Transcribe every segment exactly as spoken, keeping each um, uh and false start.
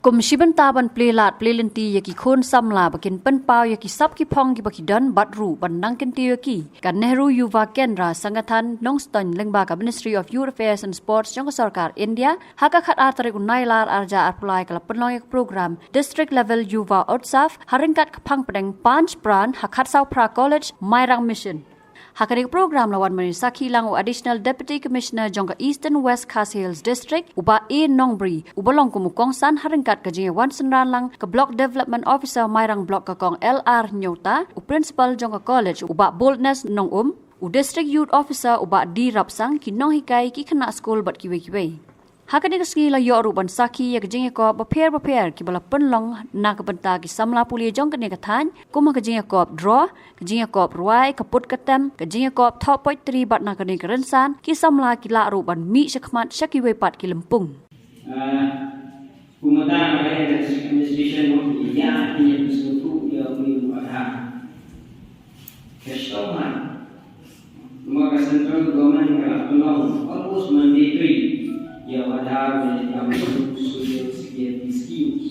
Kum shi bynta ban plie lad plie lynti ïa ki khun samla ba kin pynpaw ïa ki sap ki phong kiba ki don bad ruh ban nang kyntiew ïa ki, ka Nehru Yuva Kendra Sangathan Nongstoiñ lyngba ka Ministry of Youth Affairs and Sports jong ka sorkar India, ha ka khatar tarik u Nailar arhajar arphew lai ka la pynlong ïa ka program District Level Yuva Utsav ha ryngkat ka phang pdeng Panch Pran ha Khatsawphra College, Mairang Mission. Ha kane ka program la wan ban sakhi lang u Additional Deputy Commissioner jong ka Eastern West Khasi Hills District, u Bah A Nongbri, uba long kum u kongsan ha ryngkat ka jingïawan synran lang ka Block Development Officer Mairang Block ka Kong L R Nyota, u Principal jong ka college u Bah Boldness Nongum, u District Youth Officer u Bah D Rapsang, ki nonghikai, ki khynnah skul bad kiwei kiwei. Ha kane ka sngi la ïoh ruh ban sakhi ïa ka jingïakop bapher bapher kiba la pynlong na ka bynta ki samla pule jong kane ka thaiñ, kum ha ka jingïakop draw, ka jingïakop rwai, ka put ka tem, ka jingïakop thoh poetry bad na kane ka rynsan, ki samla ki lah ruh ban mih shakhmat sha kiwei pat ki lympung. Ah, kumta ka administration mo ki ïa ki ïa ki sngewthuh ïa u ïa u Aadhaar. Ka shnong ha. Namar ka central government ka la pynlong almost mandatory ïa u Aadhaar ban ïa kam social security schemes.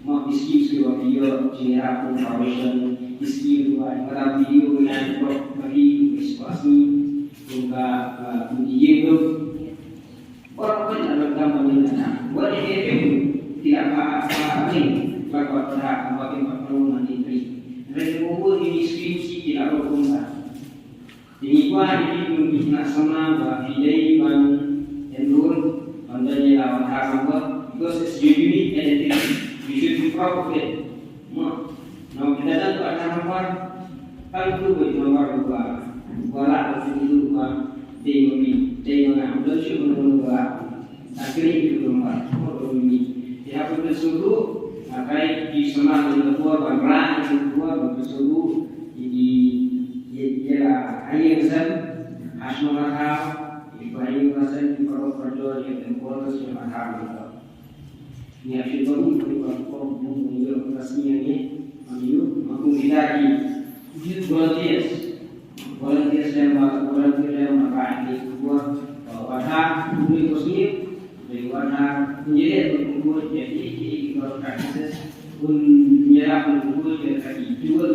Ma ki schemes kiba ki ïoh jingïarap kum provision, ki scheme kiba ïa ka video ïa ka property, ki spasi, kum ka, ah, kum ki ïing. Baroh kawei la donkam ban ïa kata. Wat ïa ki pynlong ki la ba ba ring la kwah ta ba ki ba pynlong man ki tri. Hynrei ki bun ki scheme shi ki la ruh kumta. Ngi kwah ïa ki pynlong ki khynnah samla ba ki dei ban enroll ban don ïa la Aadhaar number because it's your unique identity. You should be proud of it. Mo. Nong kita dan tu Aadhaar number. Kan tu bagi number dua. Dua lah bagi dulu ba. Dei ma mi, dei ma nga. Don shu bagi number dua. Agri itu number. Mo dua mi. Ïa apa tu sulu? Akai di sama dengan dua ban ra itu dua ban sulu. Jadi ya ya ayo sen. Asma Aadhaar. Iba ayo sen di perut perjual yang tempoh tu Aadhaar number. Ïa, ki ba u, ki ba u, ki ba u, ki ba u, ka sngi ïa ngi, ma ïa u, ma kum kita ki youth volunteers. Volunteers lem ba, volunteer lem ba, ka ki ku ba, ba, ba tha, ku ba u sngi, ba u tha, ku jere, ba ku ba, ïa ki, ki, ki ba practices, un ïa la ku ba, ïa ka ki dual